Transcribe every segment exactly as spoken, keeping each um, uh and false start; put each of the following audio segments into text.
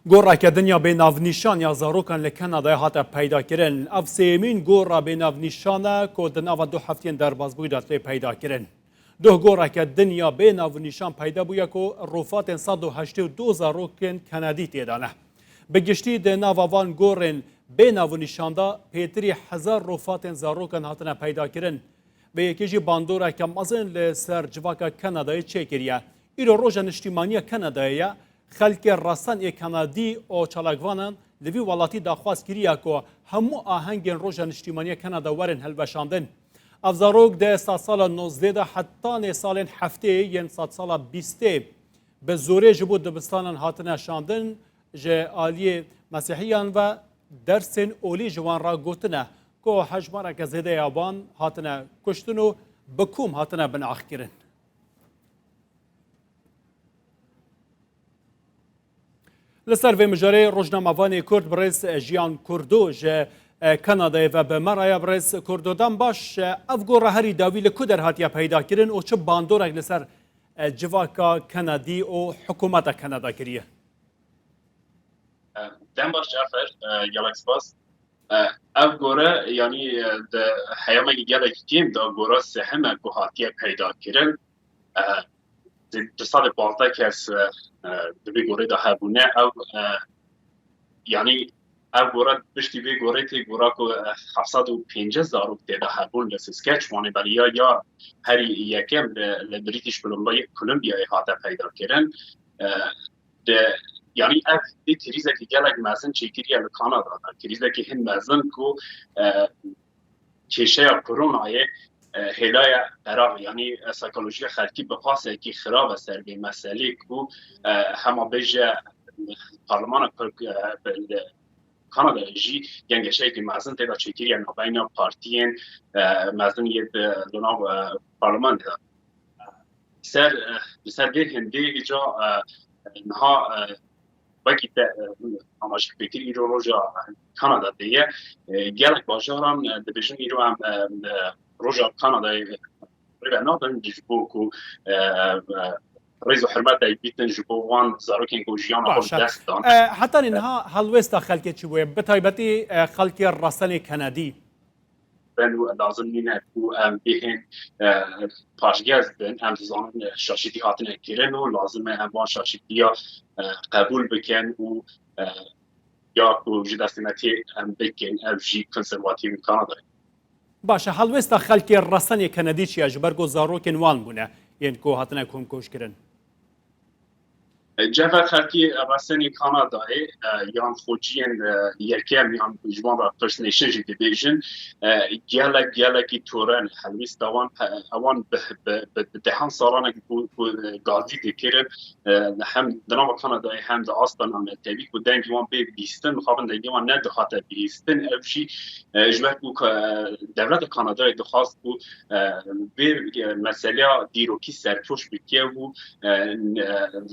Goreke din ya bênavnîşan ya zarokan li Kanadayê hate peydakirin. Ev sêyemîn gora bênavnîşan e ku di nava du heftiyên derbasbûyî de tê peydakirin. Duh goreke din ya bênavnîşan peyda bûye ku rofatên sed û heştê û du zarokên Kanadî tê de ne. Bi giştî di nava van gorên bênavnîşan de pêtirî hezar rofatên zarokan hatine peydakirin. Vê yekê jî bandoreke mezin li ser civaka Kanadayê çêkiriye. Îro roja niştîmaniya Kanadayê ye. Xelkê resen ê Kanadî û çalakvanan li vî welatî daxwaz kiriye ku hemû ahengên roja niştîmaniya Kanada werin hilweşandin. Ev zarok di sedsala nozdeh de hetanê salên heftê yên sedsala bîstê bi zorê ji bo dibistanan hatine şandin, ji aliyê Mesîhiyan ve dersên olî ji wan re gotine ku hejmareke zêde ya wan hatine kuştin û bi kom hatine binaxkirin. Li ser vê mijarê rojnamevanê Kurd birêz Jiyan Kurdo ji, e, Kanadayê ve bi me re ye. Birêz Kurdo, dem baş, e, ev gora herî dawî li ku der hatiye peyda kirin û çi bandorek li ser, e, civaka Kanadî û hikûmeta Kanada kiriye? Dem baş Cafer, e, gelek spas. E, ev gore, yanî, e, di heyamekî gelekî kêm de gora sehim e ku hatiye peyda kirin. E, di, di sedê pazdeh kes, e, e, di vê gorê de hebûne. Ew, e, yanî ev gore, piştî vê gorê tê gora ku, e, heft sed û pêncî zarok tê de hebûn li Saskatchewanê, belê ya, ya herî yekem li, li British Columbia, Columbiayê hate peyda kirin. E, di, yanî ev hindê krîzekî gelek mezin çêkiriye li Kanada de. Krîzekî hin mezin ku, e, kêşeya koronayê, e, hêlaye Iraqê, yanî, e, psîkolojiya xelkî bi qasekî xirab e ser vê meselê ku, e, hema bêje parlemana Kurd, e, bi, li Kanada jî gengeşeyekî mezin tê de çêkiriye navbeyna partiyên, e, mezin yê di, di nav, e, parleman de. Ser, eh, li ser vê hindê ca, eh, niha, eh, wekî te, eh, amaje pêkir îro roja Kanada de ye. Eh, gelek bajaran, eh, dibêjin îro em, eh, eh, roja Kanadayê, eh, rê ve nadin ji bo ku, eh, eh, rêz û hurmetek bîtin ji bo wan zarokên ku jiyana xwe bi dest dan. Eh, hetanî niha helwêsta xelkê çi bûye? Bi taybetî, eh, xelkê resenê Kenedî. Ben û lazim nîne ku em bêhên, e, paşgez bin. Em dizanin, e, şaşîtî hatine kirin û lazim e em van şaşîtiya, e, qebûl bikin û, e, ya ku ji destê me tê em bikin, ev jî konservatîf Kanada ye. Baş e, helwêsta xelkê resenê Kenedî çi ye? Ji ber ku zarokên wan bûne, yên ku hatine komkûj kirin. Ceve xelkî resenî Kanadayê, e, yan xociyên, e, yekem yan ji wan re First Nation jî dibêjin, e, gelek, gelekî tore ne. Helwêsta wan, e, ewan bi, bi, bi, bi dehan salan e ku, ku, e, gazî dikirin, e, hem di nava Kanadayê hem di asta navnetewî ku dengê wan bê bihîstin, mixabin dengê wan nedihate bihîstin. Ev jî, e, ji ber ku, e, dewleta Kanadayê dixwast ku, e, vê, e, meseleya dîrokî serpoş bike û, e,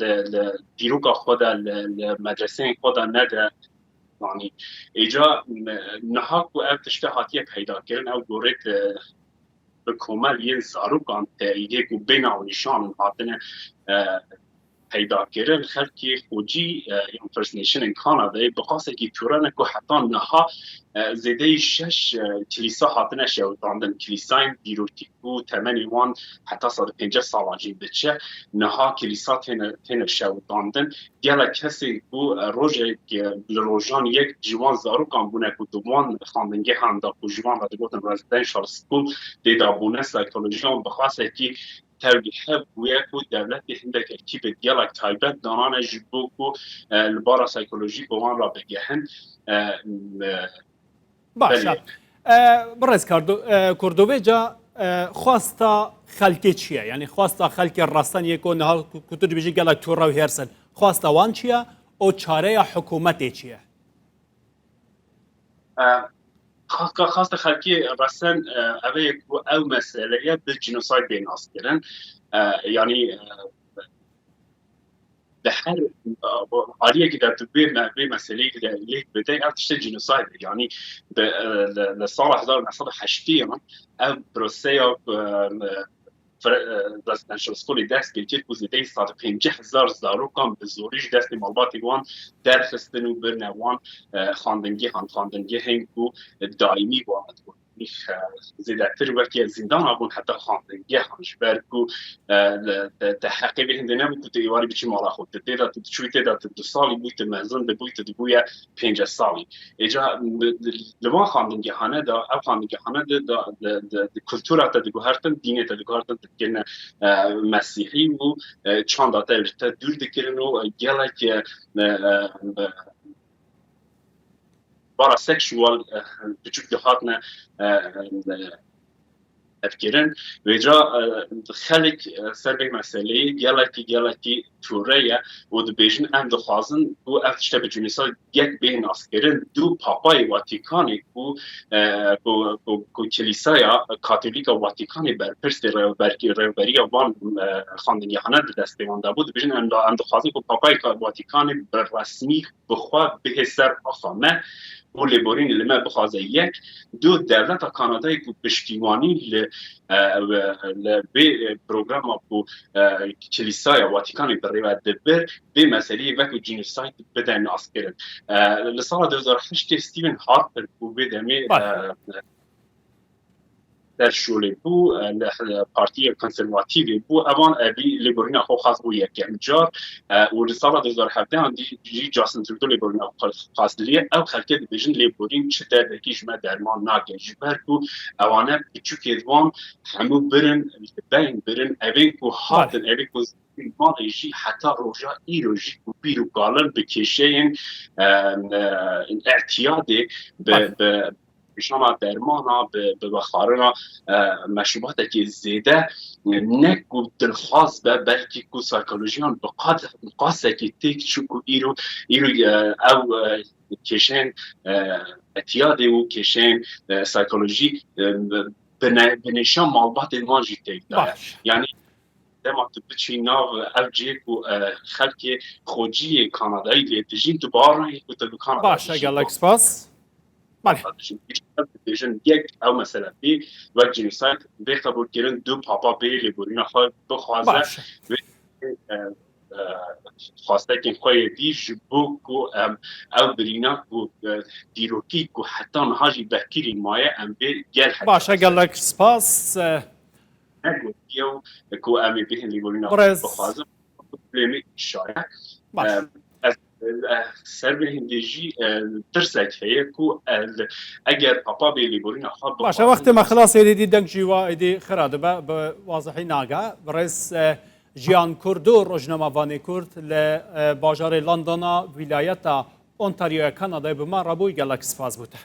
li, li dîroka xwe de, li, li medreseyên xwe de nede. Yanî, êca, e, niha ku ev tişte hatiye peyda kirin, ew gorêt, e, bi komel yên zarokan te yê ku bê navnîşan hatine, e, peyda kirin, xelkê xocî, e, yan First Nation in Kanadayê bi qasekî tore ne ku heta niha, e, zêdeyî şeş, e, kilîsa hatine şewitandin. Kilîsayên dîrokî ku temenê wan heta sed û pêncî salan jî diçe, niha kilîsa têne, têne şewitandin. Gelek kesên ku, e, rojek, e, li rojan yek ji wan zarokan bûne ku di wan xandingehan de ku ji wan re digotin residential school tê de bûne, psîkolojiyan bi qasekî tevlî hev bûye ku dewletê hindek ekîbê gelek taybet danane ji bo ku, e, li bara psîkolojî bi wan re bigehin. E, e, Baş e. Belê. E, birêz Kardo-, e, Kurdo, vê ca, e, xwesta xelkê çi ye? Yanî xwesta xelkê reseniyê ku niha ku, ku tu dibêjî gelek tore û hêrs in. Xwesta wan çi ye? Û çareya hikûmetê çi ye? E, xaka xasta xelkê resen, e, ev e ku ew meseleye bi cînosayd bê naskirin. E, yanî, e, di her, e, aliyekî de tu vê me-, vê meseleyê de lêk bide, ev tiştê cînosayd e. Yanî bi, e, li, li sala hezar neh sed û heştê yan ev proseya, e, fre-, e, residential schoolê dest pê kir ku zêdeyî sed û pêncî hezar zarokan bi zorî ji destê malbatê wan derxistin û birine wan, e, xwendingehan, xwendingehên ku daîmî wan dibûn. Nî, e, zêdetir weke zîndana bûn heta xwendingehan, ji ber ku, e, li, te, te heqê vê hindê nebû ku tu êwarî biçî mala xwe. Tu tê de, tu diçûyî tê de, tu du salî bûyî, tu mezin dibûyî, tu dibûye pêncî salî. Êca li, li, li van xwendingehane de, ev xwendingehane de, de, de, de, de kultura te diguhertin, dînê te diguhertin, tu dikirine, e, mesîhî û, e, çanda te li te dûr dikirin û, e, gelek, e, e, e, bara seksual, e, biçûk dihatine, e, e, hevkirin. Vêca, e, xelk, e, ser vê meseleyê gelekî, gelekî tûre ye û dibêjin em dixwazin ku ev tişte bi cînîsa yek bê naskirin. Du papayê Vatikanê ku, e, ku, ku, ku Kilîsaya Katolîka Vatikanê berpirsê rêvberkî-, rêvberiya van, e, xwendingehane di destê wan de bû, dibêjin em, em dixwazin ku papayê Ka-, Vatikanê bi resmî bi xwe bihê ser axa me û lêborînê li me bixwaze yek. Du dewleta Kanadayê ku piştîwanî li, e, li vê programa ku, e, Kilîsaya Vatikanê bi rêve dibir, vê meseleyê wekî genocide bide naskirin. E, li sala du hezar heştê Stephen Harper ku vê demê, Baş. e, ser şolê bû, e, li, e, Partiya Konservatîvê bû. Evan evî lêborîna xwe xwest bû yekem car, e, û li sala du hezar hevdeh an dî jî Justin Trudeau lêborîna xwe xwest lê. Ev xelkê dibêjin lêborîn çi derdekî ji me derman nake. Ji ber ku ewane piçûkê di van hemû birin, bên birin, evên ku hatin, evê ku malê jî heta roja îro jî ku pîr û kalin bi kêşeyên, e, e, îtiyadê, bi, Baş. bi, kêşana dermana, bi, bi vexwarina, e, meşrubatekî zêde, ne ku dilxwaz be, belkî ku psîkolojiyan bi qad-, bi qasekî têk çû ku îro, îro, e, ew, e, kêşên, e, îtiyadê û kêşên, e, psîkolojîk, e, bi ne-, bi nêşa malbatên wan jî têk daye. Baş. Yanî dema tu biçî nav ev cihê ku, e, xelkê xweciyê Kanadayî lê dijîn, tu bawer nayê ku tu li Kanada Baş, dijî. Gelek spas. Bale. Dibêjin yek ew mesele bê, wek genocide bê qebûlkirin, du papa bê lêborîna xwe bixwaze. Baş. Wê, e, e, xwestekên xwe yê dî ji bo ku em ew birîna ku, e, dîrokî ku heta niha jî vekirî maye, em bê gel Baş, gelek spas. E, negotiye û ku em ê bêhin lêborîna Birêz. bixwazin. Problemê şaye. Baş. Em, ez, e, ser vê hindê jî, e, tirsek heye ku, e, eger papa bê lêborîna xwe Baş, bixwazin, wextê me xilas êdî dî deng jî wa êdî xira dibe, bi wazihî nage. Birêz, e, Jiyan Kurd û rojnamevanê Kurd li, e, bajarê Londona, wîlayeta Ontarioya Kanadayê bi me re bû, gelek spas bû te.